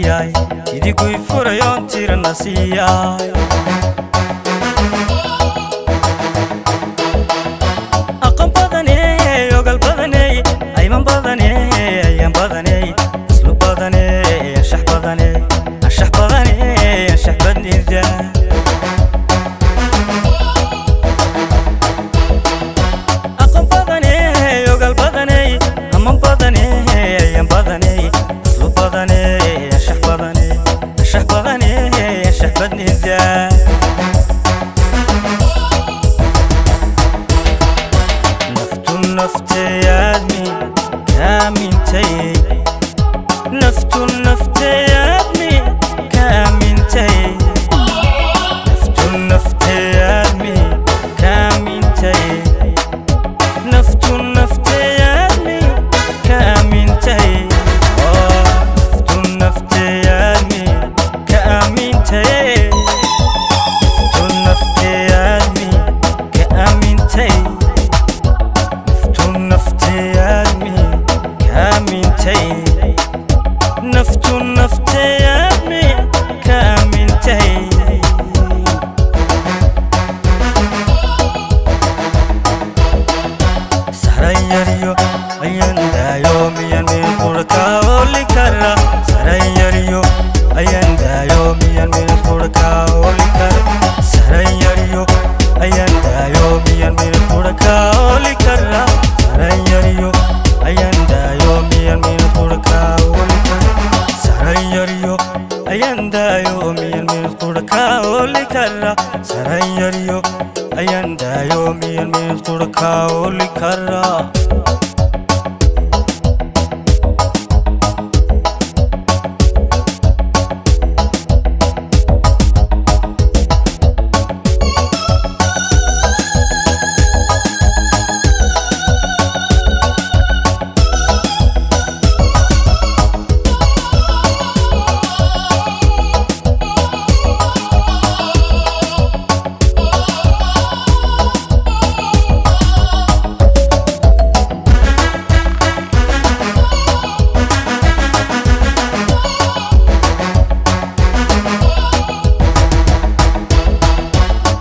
siiyay, sidii kuy furayoon tirana siiyay. Aqoon badaney, ogal badaney, ayman badaney, ayaan badaney, aslu badaney, anshax badaney, anshax badaney, anshax badnida. Aqoon badaney, ogal badaney, aman badaney, ayaan badaney, aslu badaney, anshax badaney, anshax badaney, anshax badnida. Naftu naftayaadmi kaamintay, naftu naftayaadmi kaamintay, naftu naftayaadmi kaamintay, naftu naftayaadmi kaamintay, naftu naftayaadmi kaamintay, naftu naftayaadmi kaamintay, naftu naftayaadmi kaamintay, naftu naftayaadmi kaamintay. Saranyariyo ayaan daayo miyan meel qura ka oli kara, saranyariyo ayaan daayo miyan meel qura ka oli kara, saranyariyo ayaan daayo miyan meel qura ka oli kara, saranyariyo ayaan daayo miyan meel qura ka oli kara, saranyariyo ayaan daayo miyan meel qura ka oli kara, saranyariyo ayaan daayo miyan meel qura ka oli kara.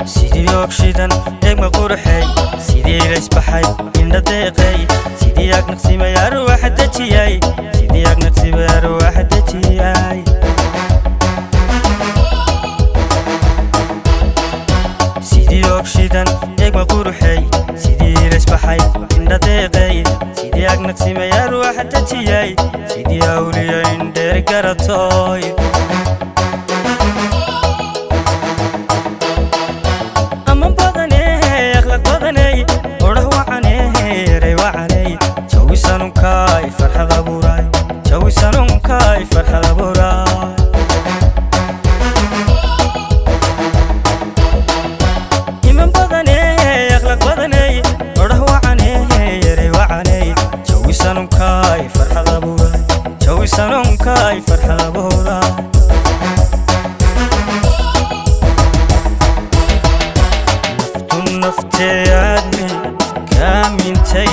Sidii ogshidan eegma qurxay, sidii laysbaxay indha deeqay, sidii agnaqsimay arwaxa dejiyay, sidii agnaqsimay arwaxa dejiyay. Sidii ogshidan eegma qurxay, sidii laysbaxay indha deeqay, sidii agnaqsimay arwaxa dejiyay, sidii awliya indheer garatoy. Aman badaney, akhlaaq badaney, odhah wacaney, eray wacaney, jawi sanunkaay farxad abuuray, jawi sanunkaay farxad abuuray. Iman badaney, akhlaaq badaney, odhah wacaney, eray wacaney, jawi sanunkaay farxad abuuray, jawi sanunkaay farxad abuuray. Naftu naftayaadmi kaamintay,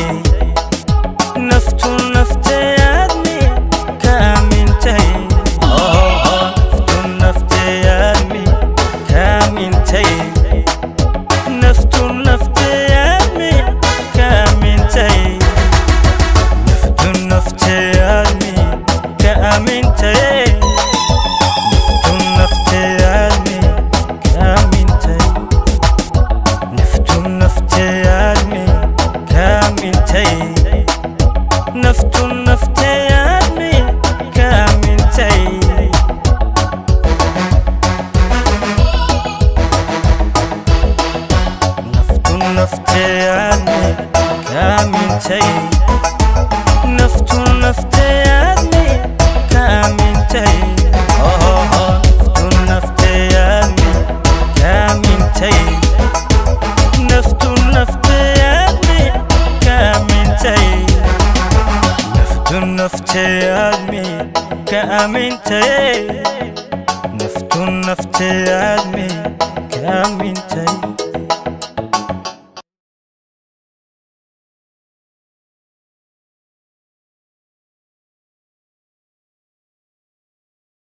naftu naftayaadmi kaamintay, naftu naftayaadmi kaamintay, naftu naftayaadmi kaamintay, naftu naftayaadmi kaamintay, naftu naftayaadmi kaamintay, naftu naftayaadmi kaamintay, naftu naftayaadmi kaamintay. Naftu naftayaadmi kaamintay, naftu naftayaadmi kaamintay, naftu naftayaadmi kaamintay, naftu naftayaadmi kaamintay, naftu naftayaadmi kaamintay, naftu naftayaadmi kaamintay.